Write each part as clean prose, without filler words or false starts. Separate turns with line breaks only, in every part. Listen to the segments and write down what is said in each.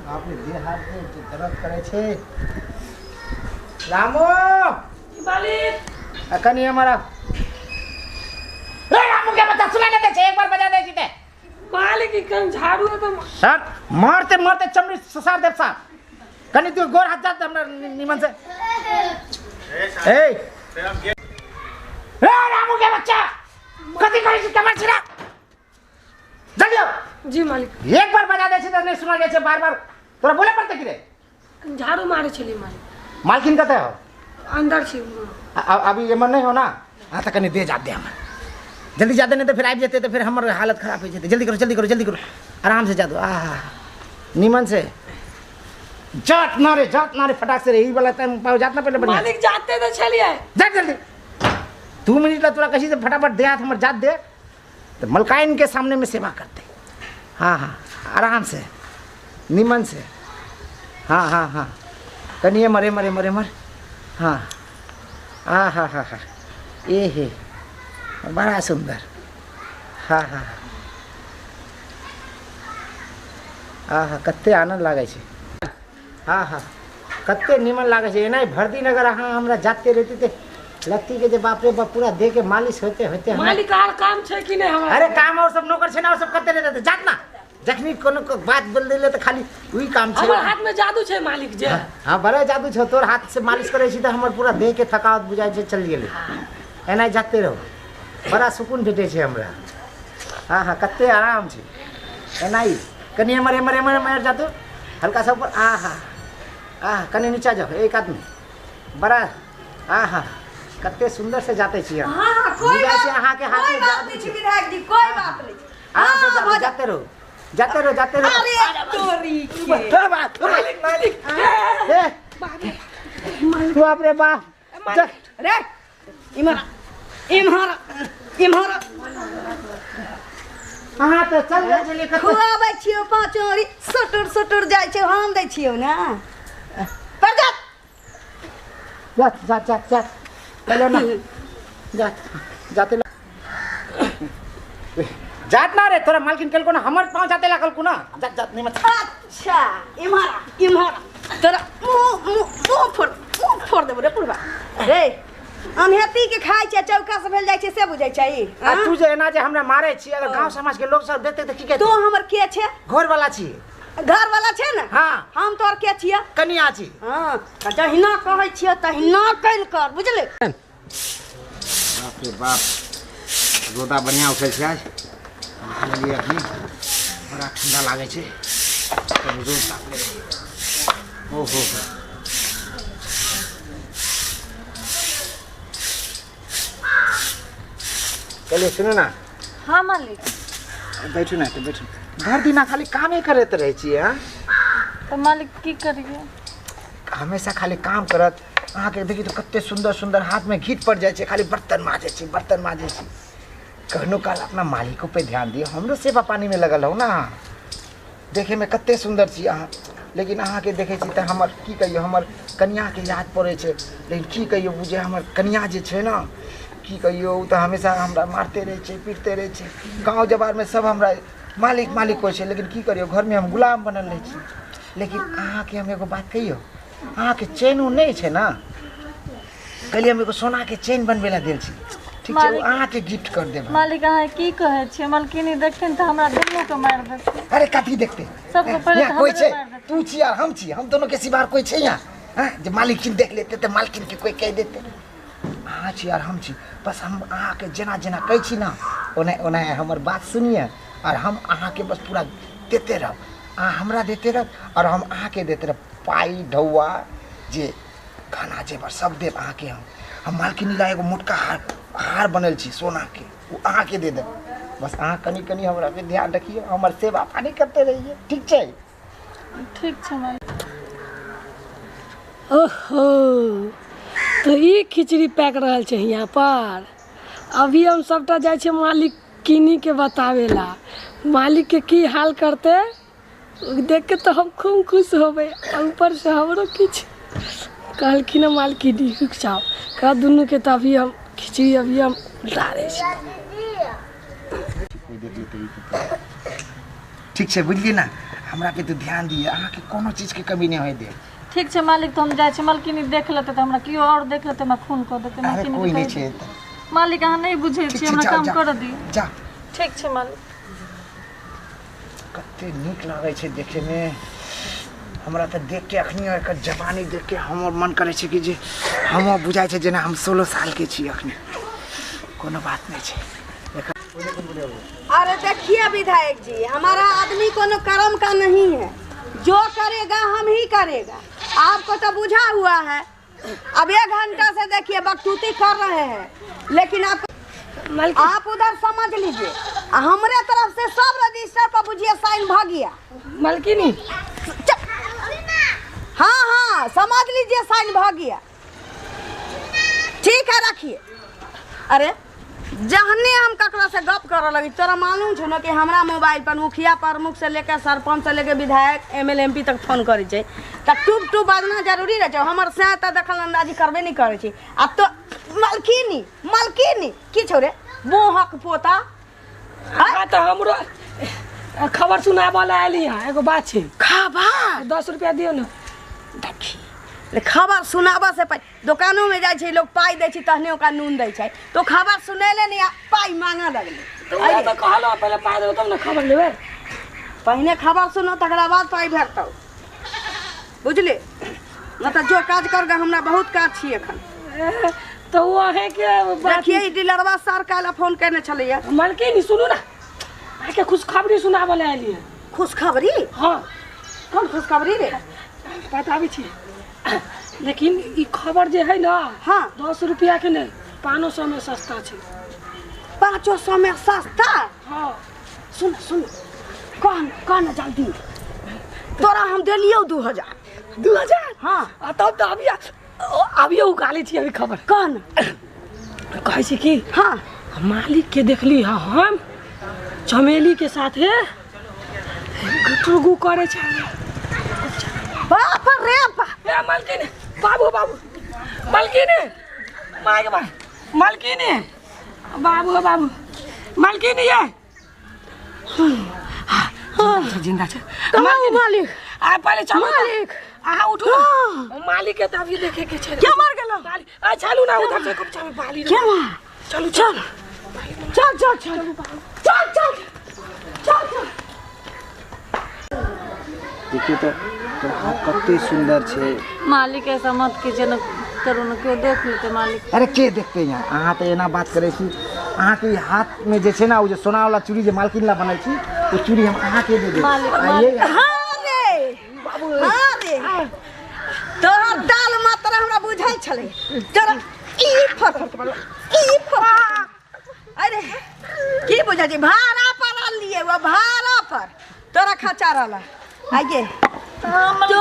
बाप रे, देह हाथ में दर्द करे छे। रामो
मालिक
कनी हमारा रे रामू के बच्चा सुना नहीं दे छे, एक बार बजा दे छी ते।
मालिक की कन झाड़ू है तो
सर मारते मारते चमड़ी ससार देब साहब। कनी तू गोर हाथ जात हमरा निमन से। ए रे रामू के बच्चा कथी करै छी कमर छिरा, जल्दी आओ।
जी मालिक।
एक बार बजा दे छी त नहीं सुना जाय छै, बार बार तोरा बोले पड़ते की रे?
झाड़ू मारे छली मालिक।
मालकिन कते हो?
अंदर छी।
अभी एमर नहीं हो ना? हां त कनी दे जा दे हमर, जल्दी जा दे, नहीं तो फिर आबि जेतै त फिर हमर हालत खराब हो जेतै। जल्दी करो जल्दी करो जल्दी करो, आराम से जा दो। आहा निमन से जात ना रे, जात ना रे, फटाक से रे, ई वाला टाइम पाओ जात ना पहले बढ़िया।
मालिक जाते तो छलिए।
जा जल्दी 2 मिनट ला तोरा कसी से फटाफट दे हाथ हमर जात दे तो मलकाइन के सामने में सेवा करते। हाँ हाँ आराम से निमन से। हाँ हाँ हाँ कनिए मरे मरे मरे मर। हाँ हाँ हाँ हाँ हाँ ए हे बड़ा सुंदर। हाँ हाँ हाँ हाँ कते आनंद लागै छै। हाँ हाँ कते निमन लागै छै। एना भरि दिन अगर अहाँ हमरा जाते रहती ते लगती के जे बाप रे बाप पूरा देह के मालिश होते होते।
मालिक आर काम छै कि नहीं हमरा?
अरे काम और सब नौकर छै ना, और सब करते रहते। जात ना जखनी कोनो बात बोल देले त खाली वही काम छै।
हमर हाथ में जादू छै मालिक जे।
हां बड़ा जादू छै, तोर हाथ से मालिश करै छी त हमर पूरा देह के थकावट बुझाइ छै चल गेलै। एना जाते रहो बड़ा सुकून भेटै छै हमरा। हां हां कते आराम छै। एना ही कनी हमर एमर एमर एमर जादू हल्का सा ऊपर। आ हा आ कनी नीचा जाओ एक आदमी बड़ा। आ हा कते सुंदर से जाते छी अहाँ।
हां कोई बात
अहाँ के हाथ में
जादू छै विधायक जी, कोई बात नहीं।
आराम से जाते जाते रहो जाते रहो जाते रहो।
अरे तोरी के
बाप मालिक मालिक ए बाप रे बाप।
रे इमहर इमहर इमहर
अहाँ तो चल गेल छलियै कतौ।
खुआबै छियौ पाँचोरी सटुर सटुर जाइ छै, हम दै छियौ ना। पर जा
जा जा जा जा चलो ना जा जाते जात ना रे तोरा मालकिन कल को ना हमर पाँव जाते लागल को ना जात जात नहीं मत।
अच्छा इमहर इमहर तोरा मुंह मुंह फोड़ देबो रे पुरबा। रे अनहेती के खाइ छै चौका से भेल जाइ छै से बुझै छै।
आ तू जे एना जे हमरा मारै छी अगर गांव समाज के लोग सब देखते त की कहते?
तू हमर के छै?
घर वाला छी।
घर वाला छै ना?
हां
हम तोर के छियै?
कनिया छी।
हां त जहिना कहै छियै तहिना कैल कर बुझले।
बाप रे बाप रोदा बढ़िया उठै छै आज। लेलियै अखनी बड़ा ठंडा लागै छै। रोज तापले ओ हो हो चलिए सुनू ना।
हाँ मालिक।
बैठू ना तो बैठू। भर दिना खाली कामे करैत रहै छियै। हाँ
तो मालिक की करिए?
हमेशा खाली काम करत। अहाँके देखी तो कते सुंदर सुंदर हाथ में घीट पड़ जाइ छै, खाली बर्तन माजै छी बर्तन माजै छी। कहनो काल अपना मालिको पे ध्यान दियौ, हमरो सेवा पानी में लगल हो ना। देखे में कते सुंदर छी अहाँ, लेकिन अहाँके देखै छी तऽ हमर की कहियौ हमर कनियाके याद पड़ै छै। लेकिन की कहियौ बुझे हमर कनिया जे छै ना की कहियौ ओ तऽ हमेशा हमरा मारते रहै छै पीटते रहै छै। गाँव जवारमे सब हमरा मालिक मालिक कहै छै, लेकिन की करियौ घरमे हम गुलाम बनल रहै छी। लेकिन अहाँके हम एगो बात कहियौ, अहाँके चेन उ नहि छै ना, कहलियै हम एगो सोनाके चेन बनबै लए देल छी। ठीक छै अहाँके गिफ्ट कर देब।
मालिक अहाँ की कहै छियै? मालकिनी देखथिन तऽ हमरा दुनू के मारि देथिन।
अरे कथी देखते?
सबके पहिले तऽ
कोई छै, तू छी और हम छी, हम दोनों के सिवा कोई छै यहाँ? हाँ जे मालिकिन देख लेते तऽ मालकिन के कोई कहि देते। अहाँ छी और हम छी, बस हम अहाँके जेना जेना कहै छी ना ओना ओना हमर बात सुनिए और हम अहाँके बस पूरा देते रहब। अहाँ हमरा देते रहब और हम अहाँके देते रहब। पाइ ढौआ जे खाना जेवर सब देब अहाँके। हम मालकिनी ला एगो मोटका हार हार बनल छी सोनाके, ओ अहाँके दे देब। बस अहाँ कनि कनि हमरा पे ध्यान रखिए, हमर सेवा पानी करते रहिए। ठीक छै?
ठीक छै मालिक।
ओहो तो ई खिचड़ी पैक रहल छै यहाँ पर। अभी हम सबटा जाइ छियै मालिक किनी के बतावेला। मालिक के की हाल करते देख के तो हम खूब खुश होबै। ऊपर से हमरो किछु कहलखिन हँ मालकिनी रुक जाओ, कह दुनू के तो अभी हम खिचड़ी अभी हम उल्टा दै छी।
ठीक छै बुझलियै ना? हमरा पे तो ध्यान दिए, अहाँके कोनो चीजके कमी नहि होय दे।
ठीक छै मालिक, तो हम जाइ छी, मालकिनी देख लेतै तऽ हमरा केओ और देख लेतै, हमरा खून कऽ देतै।
अरे
मालकिनी
कोई
के
नहीं
कहि
छै।
दियौ। मालिक अहाँ नहि बुझै
ठीक
छी,
छै,
हमरा
जाओ
काम
जाओ
करऽ दियौ।
जा।
ठीक छै मालिक।
कते नीक लागै छै देखैमे, हमरा तऽ देख के अखनी एकर जवानी देख के हमर मन करै छै कि जे हमर बुझाइ छै जेना हम 16 सालके छी अखनी। कोनो बात नहि छै।
अरे देखिए विधायक जी, हमारा आदमी कोनो कर्म का नहीं है, जो करेगा हम ही करेगा। आपको तो बुझा हुआ है, अब 1 घंटा से देखिए बकतूती कर रहे हैं, लेकिन आप
मालकिन
आप उधर समझ लीजिए, हमरे तरफ से सब रजिस्टर पर बुझिए साइन भ गया।
मालकिनी
हाँ हाँ समझ लीजिए साइन भ गया। ठीक है रखिए। अरे जहने हम ककरा से गप करऽ लगी, तोरा मालूम छौ ना कि हमरा मोबाइल पर मुखिया प्रमुख से लेकर सरपंच से लेकर विधायक एम एल एम पी तक फोन करै छै, तऽ टूप टूप बाजना जरूरी रहै छै। हमर सैं तऽ दखल अंदाजी करबे नहि करै छै। आ तो मलकिनी मलकिनी की छौ रे मोहक पोता?
हाँ तऽ हमरो खबर सुनाबऽ ला आयली हँ, एगो बात छै।
खबर
10 रुपया दियौ ने।
देखी खबर सुनाबऽ से पहिले दोकानो में जाइ छै लोग, पाइ दै छै तहने ओकरा नून दै छै, तो खबर सुनेले नहीं आ पाइ मांगऽ लगलै।
तऽ उएह तऽ कहलहुँ, पहिले पाइ देबै तब ने खबर लेबै।
पहिने खबर सुनो तकरा बाद पाइ भेटतौ, बुझली न? तऽ जो काज कर, हमरा बहुत काज छी एखन।
तऽ ओ अहाँके बात
देखिए ई डीलरवा सर काल्हि फोन केने छलैया।
मालकिनी सुनू ना, अहाँके खुशखबरी सुनाबऽ ला आयली हँ।
खुशखबरी?
हाँ।
कोन खुशखबरी रे?
बताबै छी, लेकिन ई खबर जे है ना,
हाँ।
10 रुपया के नहीं, 500 में सस्ता छै।
500 में सस्ता?
हाँ।
सुन सुन, कह कह ना जल्दी, तोरा हम देलियौ 2000।
2000?
हाँ।
आ तब तऽ अभी अभियो उकालै छी अभी खबर।
कह ना।
कहै छी कि
हाँ
मालिक के देखली हँ हम चमेली के साथे गुटरगू करै छै।
बाप रे बाप।
ए मालकिनी, बाबू बाबू मालकिनी, माय बा मालकिनी, बाबू बाबू मालकिनी ये जिंदा छै।
मालिक
आ पहिले चलू
मालिक,
अहाँ उठू ना, मालिक के तऽ अभी देखे के छै।
के मर गेलो?
मालिक आ चलू ना उधर से खूब चाहे बाली।
के मार?
चलू चल
चल चल चल चल चल चल चल।
देखियौ तऽ तोर हाथ कते सुन्दर छै।
मालिक ऐसा मत कीजिए न, करू न, केओ देख लेतै मालिक।
अरे के देखते यहाँ, अहाँ तऽ एना बात करै छी। अहाँके हाथ में जे छै ना, ओ जे सोनावला चूड़ी जे मालकिन ला बनल छी, ओ चूड़ी हम अहाँके दे देब।
मालिक,
आइए।
हाँ रे
बाबू
हाँ रे, तोहर दाल मात्र हमरा बुझल छलै। तोरा ई फर फर के ई फर, अरे की बुझै छी, भाड़ा पर आनलियै, वो भाड़ा पर तोरा खर्चा रहल। आइए तो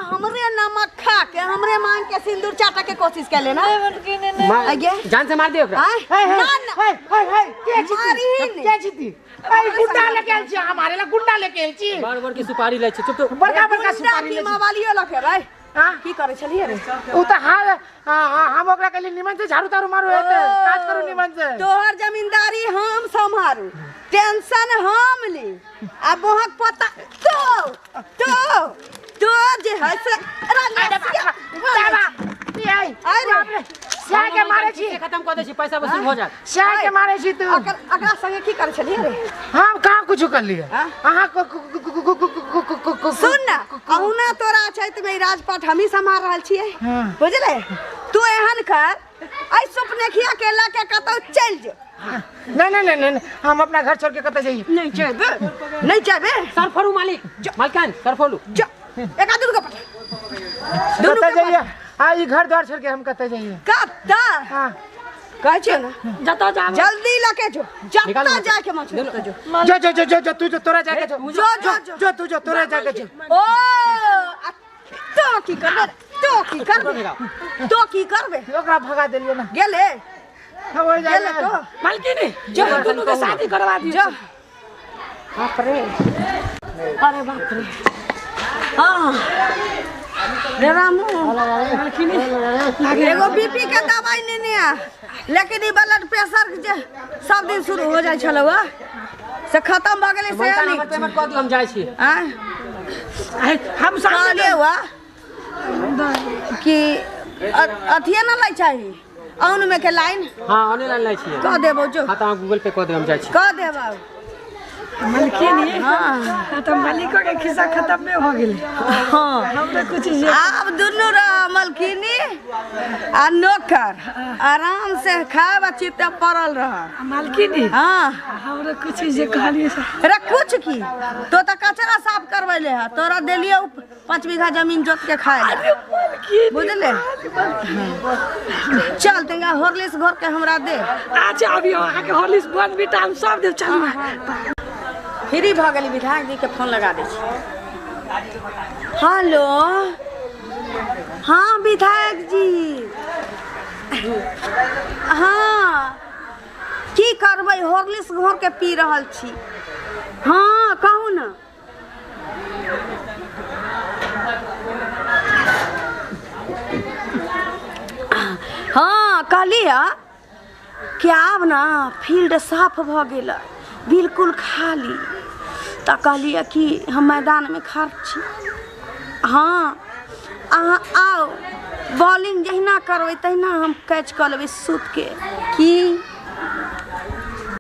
हमरे नमक खा के हमरे मांग के सिंदूर चाटे के कोशिश कर लेना।
नहीं मालकिनी नहीं।
आइए
जान से मार दियो ओकरा।
आय ना ना
हे हे हे के छी
मारी ही नहीं।
के छी ती? ए गुंडा लेके आयल छी, हमारे ला गुंडा लेके आयल छी।
बड़ बड़ के सुपारी लै छै, चुप चुप।
बड़का बड़का
गुंडा
सुपारी
की
लै छी।
मवालियो लखे भाई।
हाँ?
की करै छलियै रे?
उ तऽ हाँ हम ओकरा कहली निमन से झाड़ू तारू मारू, हेतै काज करू निमन से।
तोहर जमींदारी हम सम्हारू, टेंशन हम ली, आ बोहक पता तो तो तो जे है से अरे
स्या के मारे छी,
खत्म कऽ दै छी, पैसा वसूल हो जात।
स्या के मारे छी तू।
अकरा संगे की करै छलियै रे?
हम कहाँ कुछ करलियै?
हाँ?
अहाँ
सुन ना, अहुना तोरा छै तऽ ई राजपाट हमही सम्हार रहल छियै,
हाँ।
बुझले? तू एहन कर, एहि सुपनेखिया के लऽ के कतौ चलि जो।
नहीं नहीं नहीं नहीं, हम अपना घर छोड़ के कतऽ जाइए?
नहीं जेबे, नहीं जेबे।
सर फोड़ू मालिक, मालकान सर फोड़ू।
जो एक दुनू के पठा, दुनू
कतऽ
के
जाइए? आ ई घर द्वार छोड़ के हम कतऽ जाइए?
कतऽ
हाँ
कहै छियै ना,
जतऽ जाब
जल्दी लके जो,
निकालू
जतऽ जाके मन छौ ततऽ जो।
जो जो जो जो जो तू जो तोरा जाके जो
जो जो जो
जो तू जो तोरा जाके जो।
ओ आ तो की करबे, तो की करबे, तो की करबे?
ओकरा भगा देलियै ना।
गेले
हम हो
गेले
जाइए।
तो
मालकिनी जो दुनू के शादी करवा दियौ।
जो।
बाप रे,
अरे बाप रे, हाँ रे रामू,
मालकिनी
एगो बीपी के दवाई नेने आ, लेकिन ई ब्लड प्रेशर जे सब दिन शुरू हो जाइ छलौ से खत्म भऽ गेलै से
मलकान
नीक
हमर पेमेंट कऽ दियौ, हम जाइ छी।
आँय
हम सामने
कहलियै वा कि अथिए न लै चाही औन में के लाइन।
हाँ ऑनलाइन लै छियै।
कऽ देबौ जो।
हाँ तऽ अहाँ गूगल पे कऽ देब, हम जाइ छी।
कऽ देबौ।
मलकिनी।
हाँ।
तऽ मालिको के खिस्सा खत्म में हो गेलै।
हाँ।
हमरे कुछ जे
आब दुनू रह मलकिनी आ नौकर आराम से खाब आ चित्ते पड़ल रह।
मालकिनी।
हाँ।
हमरे कुछ जे कहलियै से
रे कुछ की तो तऽ कचरा साफ करबैले है, तोरा देलियै 5 बीघा जमीन जोत के खाए ला। बुझले? चल तंगा हॉर्लिक्स घर के हमरा दे।
अच्छा अभी अहाँके हॉर्लिक्स बोर्नविटा हम सब देब, चलू।
फ्री भऽ गेली, विधायक जी के फोन लगा दै छी। हेलो। हाँ विधायक जी। हाँ की करबै, हॉर्लिक्स घोर के पी रहल छी। हाँ कहू ना। हाँ कहलियै कि आब ना फील्ड साफ भऽ गेलै, बिल्कुल खाली। तऽ कहलियै कि हम मैदानमे खड़ छी। हाँ अहाँ आउ, बॉलिंग जहिना करबै तहिना हम कैच कऽ लेबै सूतके। की